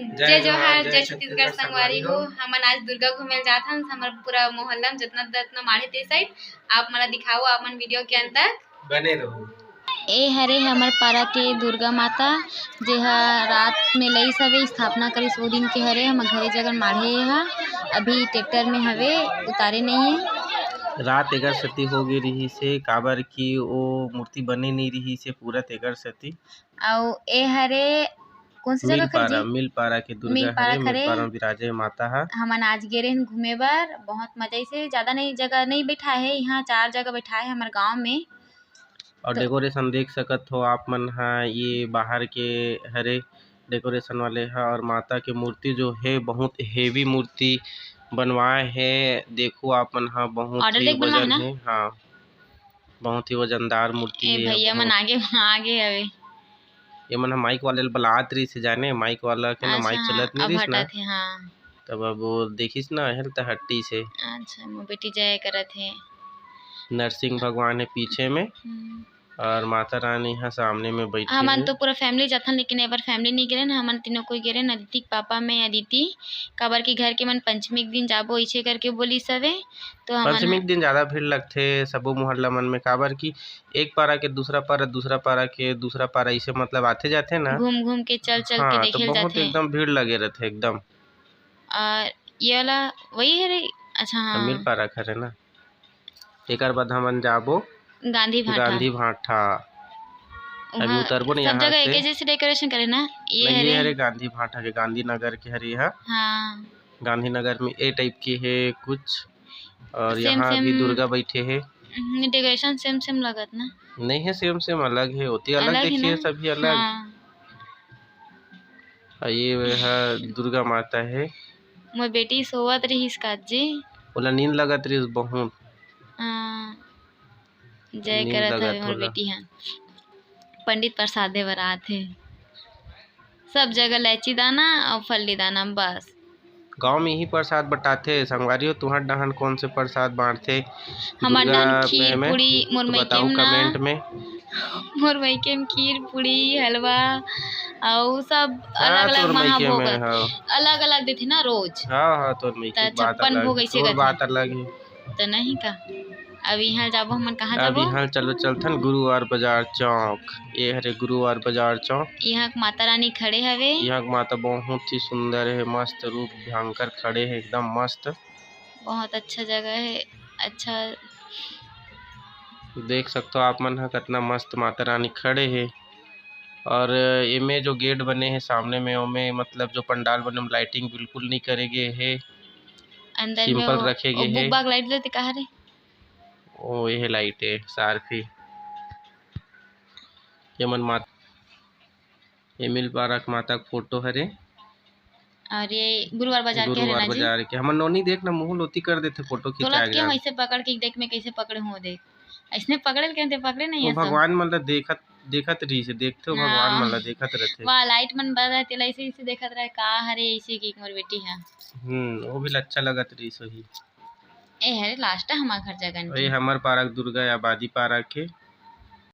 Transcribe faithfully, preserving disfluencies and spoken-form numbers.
जय जोहार, जय छत्तीसगढ़ संगवारी हो। हमन आज दुर्गा घूमे ल जात हन, हमर पूरा मोहल्ला में जितना जितना माढ़े ते साइड। आप मन ला दिखाओ, आप मन वीडियो के अंत तक बने रहो। ए हरे हमर पारा के दुर्गा माता, जेहा रात में लईस हवे, स्थापना करिस, वो दिन के हरे। हमर घरे जगन माढ़े ए हा, अभी ट्रैक्टर में हवे, उतारे नहीं है। रात एकर सेती हो गे रिहिस हे, काबर कि ओ मूर्ति बने नहीं रिहिस हे पूरा, तेकर सेती। अउ ए हरे कौन सी जगह करे जी? मिलपारा के दुर्गा मिलपारा हरे, करे। मिलपारा में विराजे माता ह। हमन आज गे रहेन घूमे बर, बहुत मजा आइसे। ज्यादा नहीं जगह नहीं बैठा है, यहाँ चार जगह बैठा है हमर गांव में। और तो डेकोरेशन देख सकत हो आप मन ह, ये बाहर के हरे डेकोरेशन वाले ह। और माता के मूर्ति जो है बहुत हेवी मूर्ति बनवाए है। देखो आप मन ह, बहुत ऑर्डर ही देख बनवा है वजन ना? है। हाँ, बहुत ही वजनदार मूर्ति ए है भैया मन बहुत। आगे आगे हवे। ये मन ह माइक वाले ल बलात रहिस हे जाने, माइक वाला के ना, अच्छा, माइक हाँ, चलत नहीं अब रहिस ना। हटात हे, हाँ। तब अब वो देखिस ना, हेल त हट्टी से। अच्छा, वो बेटी जय करत हे। नरसिंह भगवान है पीछे में हम्म। और माता रानी ह सामने में बैठी हमन है। तो पूरा फैमिली जाथन, लेकिन ए बार फैमिली नहीं गे रहेन, हमन तीनों कोई गे रहेन, अदिति के पापा, मैं, अदिति, काबर कि घर के मन पंचमी के दिन जाबो, इसे करके बोलिस हवे। तो हमन पंचमी के दिन ज्यादा भीड़ लगथे सबो मोहल्ला मन में, काबर कि एक पारा के दूसरा पारा, दूसरा पारा के दूसरा पारा, इसे मतलब आथे जाथे ना। घूम घूम के, चल चल के हाँ, तो देखे ल बहुत जाथे। एकदम भीड़ लगे रहथे एकदम। और ये वाला वही है रे? अच्छा, हाँ। मिल पारा हरे ना। एकर बाद हमन जाबो गांधी भाटा। गांधी भाटा। अभी उहाँ उतरबो नहीं सब यहाँ जगह से। एके जैसे डेकोरेशन करे ना। ये नहीं, ये हरे। हरे गांधी भाटा के, गांधीनगर के हरे हा। हाँ। गांधीनगर में ए टाइप के है कुछ। और सेम, यहाँ भी सेम। दुर्गा बैठे है। हम्म, डेकोरेशन सेम सेम लगत ना। नहीं है, सेम सेम अलग है, ओती अलग अलग है देखिए, ना? सभी अलग। हाँ। और ये है दुर्गा माता है। मोर बेटी सोवत रहिस का जी। ओला नींद लगत रहिस बहुत। हाँ। जय नींद करत लगत हवे मोर होला। बेटी हा। पंडित प्रसाद दे बर आत हे। सब जगह इलायची दाना और फल्ली दाना बस। गांव में ही प्रसाद बटाथे। संगवारी हो, तुहर डहान कौन से प्रसाद बांटथे? हमर दुर्गा डहान खीर, में, में? पूड़ी, मोर तो मइके बताओ में ना। कमेंट में। मोर मइके में खीर, पूड़ी, हलवा, अउ सब हाँ, अलग-अलग तोर मइके महाभोग में, ह। हाँ। अलग-अलग देथे ना रोज। हाँ, हाँ, तोर मइके त के बात छप्पन अलग भोग हे, अइसे तोर करथे। बात अलग हे। त नहीं का? अब इहाँ जाबो, हमन कहाँ अब जाबो? इहाँ चलो, चलथन गुरुवार बाजार चौक। ये हरे गुरुवार बाजार चौक। इहाँ के माता रानी खड़े हवे। इहाँ के माता बहुत ही सुंदर हे, मस्त रूप भयंकर खड़े हे, एकदम मस्त। बहुत अच्छा जगह हे, अच्छा। देख सकथो आप मन ह, कितना मस्त माता रानी खड़े हे। और एमे जो गेट बने हे सामने में, ओमे मतलब जो पंडाल बने, ओमे लाइटिंग बिल्कुल नहीं करे गे हे, अंदर में सिंपल वो, रखे वो गे हे। बुक बाग लाइट लेते कहा रे? ओ, ये लाइट है, सारफी। ये मन मात-, ये मिल पारा के माता के फोटो हरे। और ये गुरुवार बाजार के हरे गुरुवार ना जी? बाजार के। हमर नोनी देख ना, मुंह लोती कर देथे फोटो तोला खिंचा के के हम ना। ऐसे पकड़ के देख, मैं कैसे पकड़े हूँ, देख। ऐसने पकड़े ल कहते, पकड़े नहीं वो है सब। भगवान मन ला देखत, देखत रहिस हे, देखथे वो भगवान हाँ। मन ला देखत रहथे। वाह, लाइट मन बर रहे, तेला ऐसे, ऐसे देखत रहे, का हरे ऐसे कि मोर बेटी है। हम्म, वो भी अच्छा लगत रहिस होही। ए हरे लास्ट हमार घर जगन ये के। हमर पारा के दुर्गा आबादी पारा के।